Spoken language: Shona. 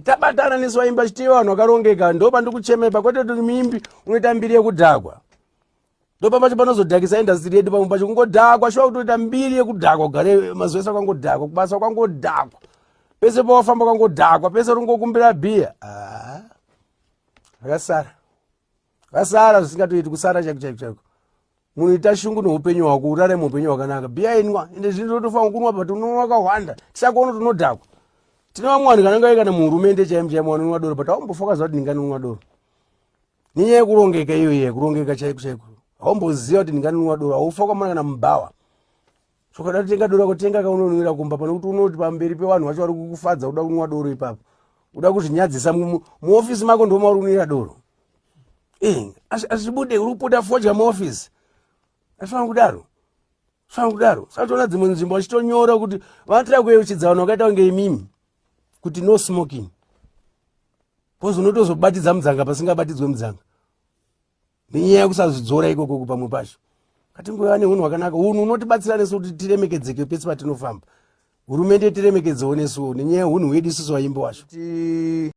Tabatana nesu vaimba chitiwe vanhu vakarongeka, ndo pandikuchemepa kwete kuti muimbi unoita mbiri yekudhakwa. Ndopapacho panozodhakisa industry yedu pamwe pacho kungodhakwa shuwa kutoita mbiri yekudhakwa ugare mazuva ese kwangodhakwa kubasa kwangodhakwa pese pawafamba kwangodhakwa pese uri bhiya. Ah, zvakasara zvasara zvisingatoiti kusara chaiko chaiko chaiko. Munhu ita shungu neupenyu hwako urarame upenyu hwakanaka. Bhiya inwa ende zvinhu zvotofanira kunwa but unonwa wakahwanda tisakuona kuti unodhakwa. Tine vamwe vanhu kana ngave kana muhurumende chaimo chaimo vanonwa doro but haumbofa wakaziva kuti ndinganonwa doro nenyaya yekurongeka iyo iye kurongeka chaiko chaiko. Haumboziva kuti ndinganonwa doro, haufa kwamana kana mubhawa. Saka tenga doro kutenga kaunonwira kumba pane kuti unoti pamberi pevanhu vacho vari kukufadza uda kunwa doro ipapo uda kuzvinyadzisa muofisi mako ndo mauri kunwira doro. Azvibude uri kuputa fodya muofisi. Azvifanira kudaro, zvifanira kudaro. Saka toona dzimwe nzvimbo vachitonyora kuti vanotira kuyeuchidza vanhu vakaita kunge imimi kuti no smoking because unotozobatidza mudzanga pasingabatidzwe mudzanga nenyaya yekusazvidzora ikoko. Pamwe pacho ngatingova neunhu hwakanaka, unhu unotibatsira nesu kuti tiremekedzeke pese patinofamba. Hurumende tiremekedzewo nesuwo nenyaya yeunhu hwedu isusu vaimbi wacho.